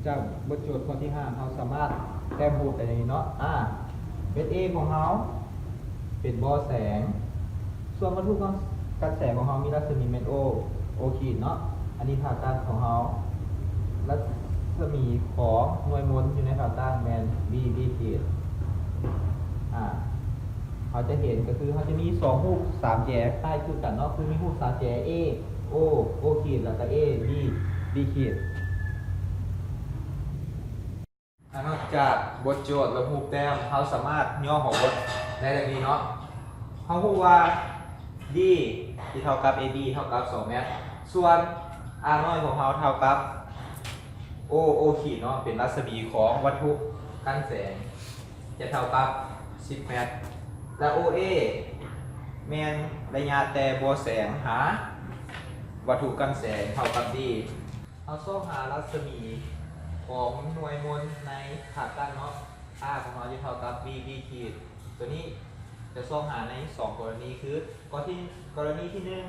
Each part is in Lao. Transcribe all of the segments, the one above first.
ຈາກບົດໂຈດຂໍ້ທີຫ້າ ເຮົາສາມາດແຕ້ມຮູບໄດ້ເນາະ. ອາ ເມັດ A ຂອງເຮົາເປັນບໍ່ແສງ, ສ່ວນວັດຖຸກັນແສງຂອງເຮົາມີລັດສະໝີແມ່ນ O O ຂີດເນາະ. ອັນນີ້ພາກກ້ານຂອງເຮົາ ລັດສະໝີຂອງໜ່ວຍມົນຢູ່ໃນພາກກ້ານແມ່ນ B B ຂີດ. ອາ ເຮົາຈະເຫັນກໍຄືເຮົາຈະມີສອງຮູບສາມແຈຄ້າຍຄືກັນເນາະ, ຄືມີຮູບສາມແຈ A O O ຂີດ ແລ້ວກໍ A B B ຂີດ. ນອກຈາກບົດໂຈດລົບຮູບແຕ້ມ, ເຮົາສາມາດຫຍໍ້ຫົວບົດໄດ້ດັ່ງນີ້ເນາະ. ເຮົາຮູ້ວ່າ D ທີ່ເທົ່າກັບ A B ເທົ່າກັບສອງແມັດ, ສ່ວນ R ນ້ອຍຂອງເຮົາເທົ່າກັບ O O ຂີດເນາະ, ເປັນລັດສະໝີຂອງວັດຖຸກັນແສງ ຈະເທົ່າກັບສິບແມັດ ແລະ O A ແມ່ນໄລຍະແຕ່ບໍ່ແສງຫາວັດຖຸກັນແສງເທົ່າກັບ D. ເຮົາຊອກຫາລັດສະໝີຂອງໜ່ວຍມົນໃນພາກກ້ານເນາະ, R ຂອງເຮົາຈະເທົ່າກັບ B B ຂີດ. ຕົວນີ້ຈະຊອກຫາໃນສອງກໍລະນີ ຄື ກໍລະນີທີໜຶ່ງ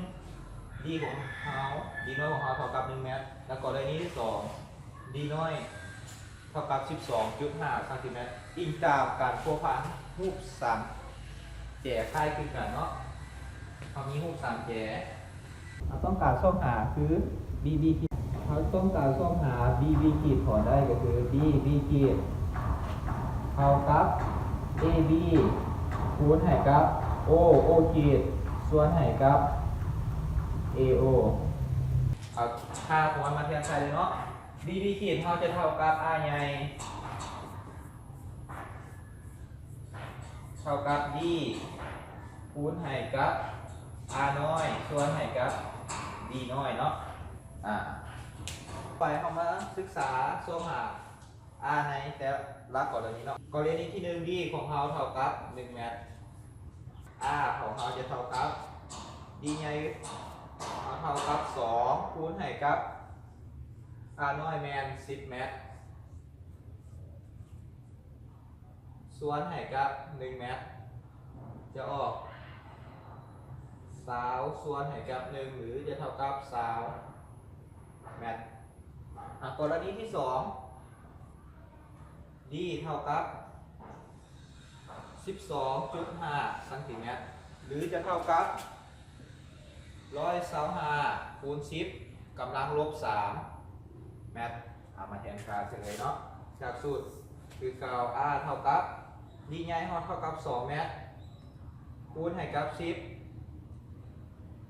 D ຂອງເຮົາ D ນ້ອຍຂອງເຮົາເທົ່າກັບໜຶ່ງແມັດ, ແລະ ກໍລະນີທີສອງ D ນ້ອຍເທົ່າກັບສິບສອງຈຸດຫ້າຊັງຕີແມັດ. ອີງຕາມການພົວພັນຮູບສາມແຈຄ້າຍຄືກັນເນາະ, ເຮົາມີຮູບສາມແຈ. ເຮົາຕ້ອງການຊອກຫາຄື B B ຂີດ, ເຮົາຕ້ອງການຊອກຫາ B B ຂີດ ຖອນໄດ້ກໍຄື B B ຂີດ ເທົ່າກັບ A B ຄູນໃຫ້ກັບ O O ຂີດ ສ່ວນໃຫ້ກັບ A O. ເອົາຄ່າຂອງມັນມາທຽບໃສ່ເລີຍເນາະ. B B ຂີດ ເຮົາຈະເທົ່າກັບ R ໃຫຍ່ ເທົ່າກັບ D ຄູນໃຫ້ກັບ R ນ້ອຍ ສ່ວນໃຫ້ກັບ D ນ້ອຍເນາະ. ອາ ໄປເຮົາມາສຶກສາຊອກຫາ R ໃນແຕ່ລະກໍລະນີເນາະ. ກໍລະນີທີໜຶ່ງ D ຂອງເຮົາເທົ່າກັບໜຶ່ງແມັດ, R ຂອງເຮົາຈະເທົ່າກັບ D ໃຫຍ່ເທົ່າກັບສອງ ຄູນໃຫ້ກັບ R ນ້ອຍແມ່ນສິບແມັດ ສ່ວນໃຫ້ກັບໜຶ່ງແມັດ ຈະອອກຊາວ ສ່ວນໃຫ້ກັບໜຶ່ງ ຫຼື ຈະເທົ່າກັບຊາວແມັດ. ອາ ກໍລະນີທີສອງ D ເທົ່າກັບສິບສອງຈຸດຫ້າຊັງຕີແມັດ ຫຼື ຈະເທົ່າກັບຮ້ອຍຊາວຫ້າຄູນສິບກຳລັງລົບສາມແມັດ. ເອົາມາແທນຄ່າໃສ່ເລີຍເນາະ. ຈາກສູດຄືເກົ່າ R ເທົ່າກັບ D ໃຫຍ່ເຮົາເທົ່າກັບສອງແມັດ ຄູນໃຫ້ກັບສິບ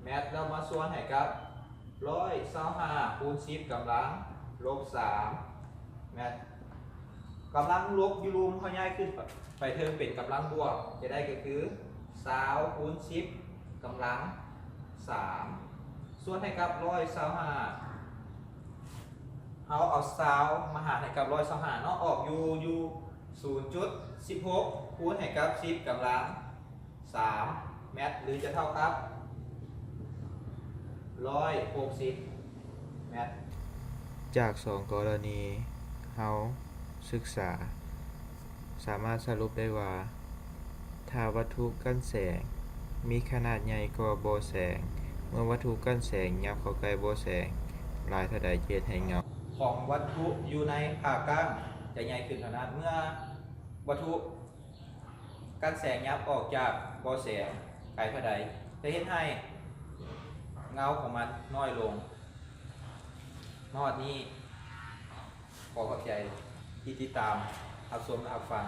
ແມັດ ແລ້ວມາສ່ວນໃຫ້ກັບຮ້ອຍຊາວຫ້າຄູນສິບກຳລັງລົບສາມແມັດ. ກຳລັງລົບຢູ່ລຸ່ມເຮົາຍ້າຍຂຶ້ນໄປເທິງເປັນກຳລັງບວກ ຈະໄດ້ກໍຄືຊາວຄູນສິບກຳລັງສາມ ສ່ວນໃຫ້ກັບຮ້ອຍຊາວຫ້າ. ເຮົາເອົາຊາວມາຫານໃຫ້ກັບຮ້ອຍຊາວຫ້າເນາະ, ອອກຢູ່ ຢູ່ສູນຈຸດສິບຫົກຄູນໃຫ້ກັບສິບກຳລັງສາມແມັດ ຫຼື ຈະເທົ່າກັບຮ້ອຍຫົກສິບແມັດ. ຈາກສອງກໍລະນີເຮົາສຶກສາ ສາມາດສະຫຼຸບໄດ້ວ່າ ຖ້າວັດຖຸກັນແສງມີຂະໜາດໃຫຍ່ກວ່າບໍ່ແສງ, ເມື່ອວັດຖຸກັນແສງຫຍັບເຂົ້າໃກ້ບໍ່ແສງຫຼາຍເທົ່າໃດ ຈະເຮັດໃຫ້ເງົາຂອງວັດຖຸຢູ່ໃນພາກກ້າງຈະໃຫຍ່ຂຶ້ນເທົ່ານັ້ນ. ເມື່ອວັດຖຸກັນແສງຫຍັບອອກຈາກບໍ່ແສງໄກເທົ່າໃດ ຈະເຮັດໃຫ້ເງົາຂອງມັນນ້ອຍລົງ. ມາຮອດນີ້ ຂໍຂອບໃຈທີ່ຕິດຕາມຮັບຊົມ ແລະ ຮັບຟັງ.